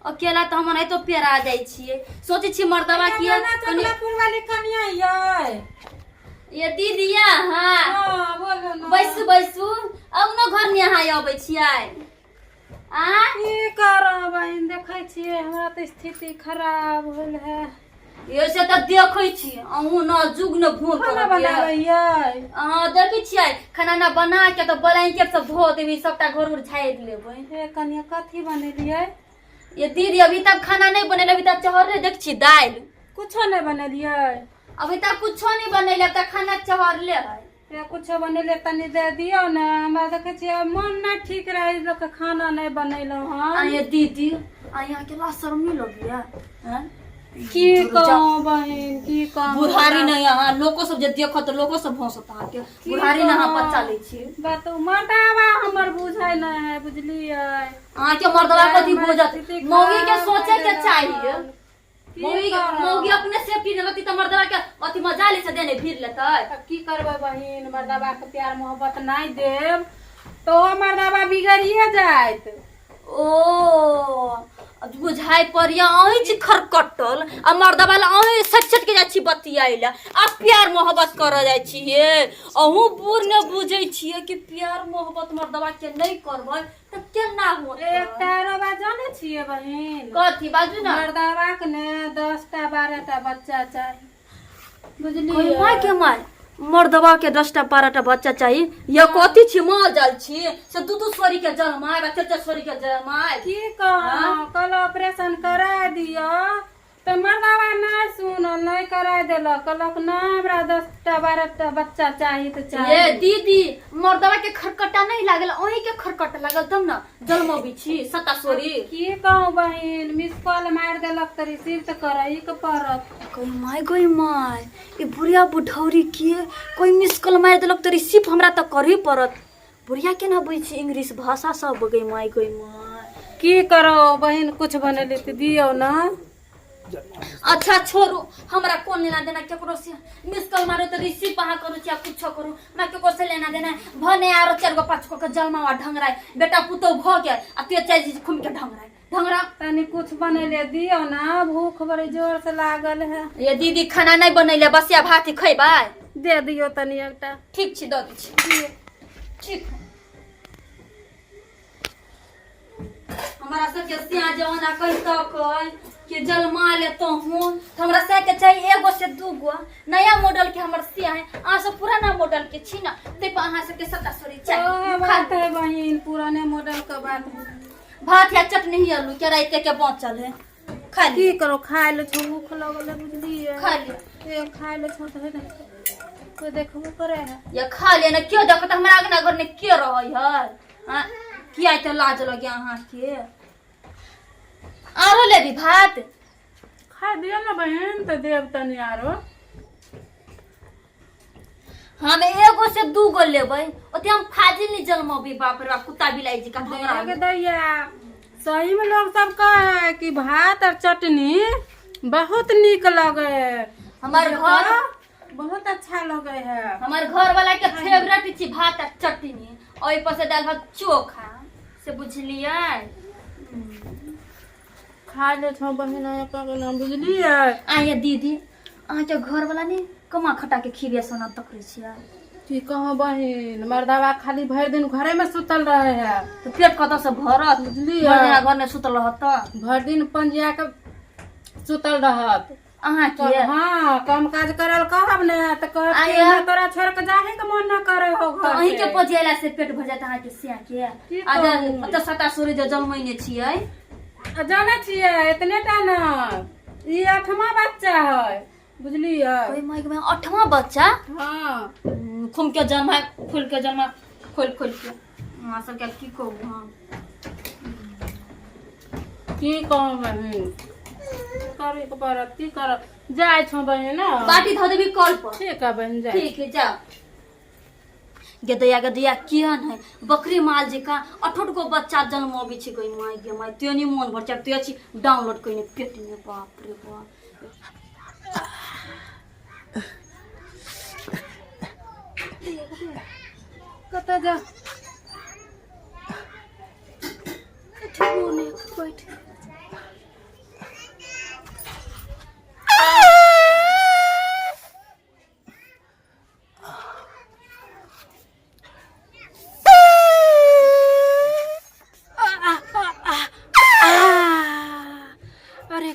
अकेला तऽ हम एनाहितो पेरा जाइ छियै। सोचै छियै मर्दबा किया कनि चकलापुर वाली कनिया यै। ये दीदी अहाँ? हाँ, बोलू ना। बैसू बैसू, अपनो घर में अहाँ अबै छियै? आ की करब बहिन, देखै छियै हमरा तऽ स्थिति खराब होल है। ये से तऽ देखै छी अहूँ न जुग न भूल। खाना बनाबै यै? अहाँ देखै छियै, खाना ना बना के तऽ ब्लैंकेट सब धो देबै, सबटा घर उर झाड़ि लेबै। हे कनिया, कथी बनेलियै? ये दीदी, अभी तक खाना नहीं बनेले, अभी तक चढ़ले देख छी दालि। कुछो नहीं बनेलियै? अभी तक कुछो नहीं बनेले, अभी तक खाना चढ़ले है। हे कुछो बनेलियै, तनी दे दियौ ने हमरा। देखै छियै मन नहि ठीक रहै, लोक खाना नहि बनेलहुँ हन। आ ये दीदी, आ यहाँ के लाज शर्म नहीं लगिया हैं? की कहूँ बहिन, की कहूँ। बुढ़ारी नहीं, अहाँ लोको सब जे देखत लोको सब हंसत अहाँके। बुढ़ारी ने अहाँ बच्चा लै छी। बात मर्दाबा हमर बुझै नहि है, बुझलियै? अहाँके मर्दबा कथी हमर बुझत? स्थिति मौगी के खराब सोचे के भऽ गेल चाहिए। हन। की मौगी करब? मौगी अपने सेफ्टी नहि रहती तऽ मर्दबा के अथी मजा ले से देने फिर लेतै। अब की करबै बहिन, मर्दाबा के प्यार मोहब्बत नहि देब तऽ ओ मर्दाबा बिगड़िए जायत। ओ बुझाइ पड़िया अहीं छी खरकटल आ मर्दबा ला अहीं सट सट के जाइ छी बतियाइ ला आ प्यार मोहब्बत करऽ जाइ छी। हे अहूँ बूढ़ ने बुझै छियै कि प्यार मोहब्बत मर्दबा के नहि करबै तऽ केना होतै? एकटा आरो बात जानै छियै बहिन? कथी बाजू ने। मर्दाबा के ने 10टा 12टा बच्चा चाही, बुझलियै? कोई माय के माय, मर्दबा के 10टा 12टा बच्चा चाही? या कथी छी, माल जाल छी से दू दू सोरी के जन्माय आ चारि चारि सोरी के जन्माय? की कहूँ, कल ऑपरेशन करा दिअ तऽ मर्दाबा नहि सुनल, नहि करा देलक। कहलक नहि, हमरा 10टा 12टा बच्चा चाही तऽ ये चाही। दीदी, मर्दबा के खरकटा नहीं लागल, अहीं के खरकटा लागल तब ने जन्मबी छी सत्ता सोरी। की कहूँ बहिन, मिस कॉल मारि देलक तऽ रिसीव तऽ करही के पड़त। गई माय, गई माय, ई बुढ़िया बुढ़ौरी के कोई मिस कॉल मारि देलक तऽ रिसीव हमरा तऽ करही पड़त। बुढ़िया केना बुझै छै इंग्लिश भाषा सब? गई माय, गई माय। की करो बहिन, कुछ बनेली तऽ दियौ ने। अच्छा छोड़ू, हमरा कोन लेना देना केकरो से। मिस कॉल मारो तऽ रिसीव अहाँ करू चाहे कुछो करू, हमरा केकरो से लेना देना। भने आरो चारि गो पाँच गो के जलमावा ढंगराय बेटा पुतोह भऽ गेल आ तू चारि चीज घूमि के ढंगराय ढंगरा। तनी कुछ बनेले दियौ ने, भूख बड़ी जोर से लागल है। ये दीदी, खाना नहीं बनैले, बसिया भात ही खैबै? दे दियौ तनी एकटा। ठीक छी, दऽ दै छी। ठीक, हमरा सबके सिया जमाना कहि तक कि जलमा लेतहुँ तऽ हमरा सबके चाही एगो से दूगो नया मॉडल के हमर सिया है। अहाँ सब पुराना मॉडल के छी ने, ताहि पर अहाँ सबके सबटा सोरी चाही। ओहे बात है बहिन, पुराने मॉडल के बात है। भात या चटनी ही आलू के राइते के बचल है, खा ली। की करो, खाय ले छौ, भूख लगल है, बुझलियै? खा लिअ। ए खाय ले छौ तऽ कोई देखबो करे है? या खा लिअ ने, क्यों देखत? हमरा अंगना घर में के रहै है? हाँ, किया एते लाज लगे अहाँके? आरो लेबी भात? खा दियौ ने बहिन तऽ देब तनी आरो। हम एगो से दूगो लेबै, ओते हम फाजिल नहीं जलमबी। बाप रे बाप, कुत्ता बिलाई जी का ढंगरा। के दैया, सही में लोग सब कहे है कि भात और चटनी बहुत नीक लगे है। हमर घर बहुत अच्छा लगे है। हमर घर वाला के फेवरेट छी भात आ चटनी, ओहि पर से दालि भात चोखा से, बुझलियै? खा ले छौ बहिन नाम, बुझलियै? आ ये दीदी, अहाँके घर वाला ने कमा खटा के खीरिया सोना तकरै छियै? की कहूँ बहिन, मर्दावा खाली भरि दिन घरे में सुतल रहे है। तऽ पेट कतऽ से भरत? बुझलियै? भरि दिना घर में सुतल रहत तऽ भरि दिन पंजिया के सुतल रहत। अहाँके? हाँ, काम काज करल कहब ने तऽ कहत कि आया। हमरा तोरा छोड़ के जाहे के मन न करे हो तऽ घर अहींके से। पजियला से पेट भर जायत अहाँके सिया के? की आ कहू? ओतऽ सता सूर्य जे जलमैने छियै। आ जानै छियै, एतने टा न, ई आठमा बच्चा है, बुझलियै? ओहि माइक में आठवां बच्चा? हाँ। खूम के जन्म है, खोल के जन्म, खोल खोल के अहाँ सबके की कहू हम। की कहू बहिन, करे के पड़त, की करब। जाइ छौ बहिन ने। बाटी धऽ देबी कल पर। ठीक है बहिन, जाइ। ठीक है, जाओ। गेदैया गेदैया केहन है, बकरी माल जकाँ अठोट गो बच्चा जन्मबै छै। गई माय गे माय, त्यो नहीं मोन भर छै, त्यो छी डाउनलोड कइने पेट में। बाप रे बाप। कतऽ जा?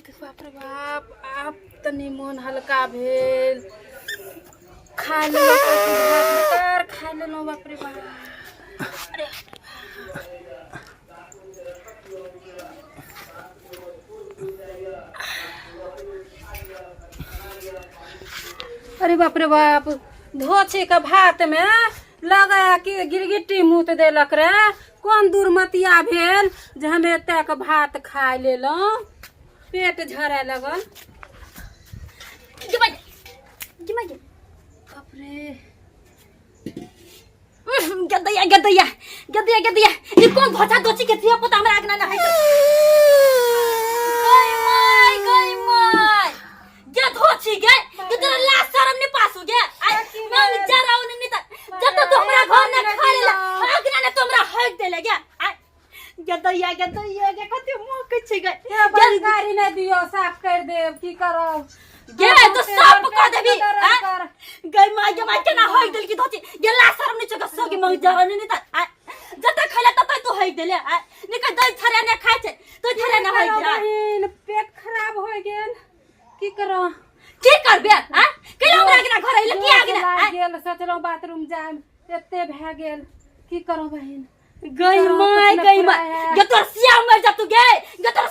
बाप रे बाप, आब तनी मोन हल्का भेल। खा लेलहुँ भात तर खा लेलहुँ। बाप रे बाप। अरे अरे बाप रे बाप, धोछी के भात में लगा कि गिरगिट्टी मूत देलक रे। कोन दुर्मतिया भेल जे हम एतेक भात खा लेलहुँ, पेट झरे लगल। बाप रे। गदैया गदैया गदैया गदैया, ई कोन धोचा दोची के धिया पुता हमरा आगना न है। गई माय, गई माय, गे धोची गे गे, तोरा लाज शरम नहीं पासु गे? आई मैं जरा नहीं त जब तक तू हमरा घर न खा लेला, आगना ने तो हमरा हक देले गे। आई गदैया गदैया गे, कते मुंह के छै गे। ए, गाड़ी नहि दियौ, साफ कर देब, की करब? गे तो सब कर देबी। गई माय, गे माय, केना हक देल की धोची गे? लाज शरम नहीं छौ सगी मंग जरा नहीं त जत खैला तत तू हक देले। आ निक दई थरे ने खाइ छै तो थरे ने हक दे। बहिन, पेट खराब हो गेल, की करब? की करबे? आ कैला हमरा अगना घर अइले की अगना? लागि गेल, सोचलहुँ बाथरूम जायब, एते भए गेल, की करब बहिन? गई करो, माय, कुछ न गई माय फुराय है। गे, तोर सिया मर जा तू गे गे, तोर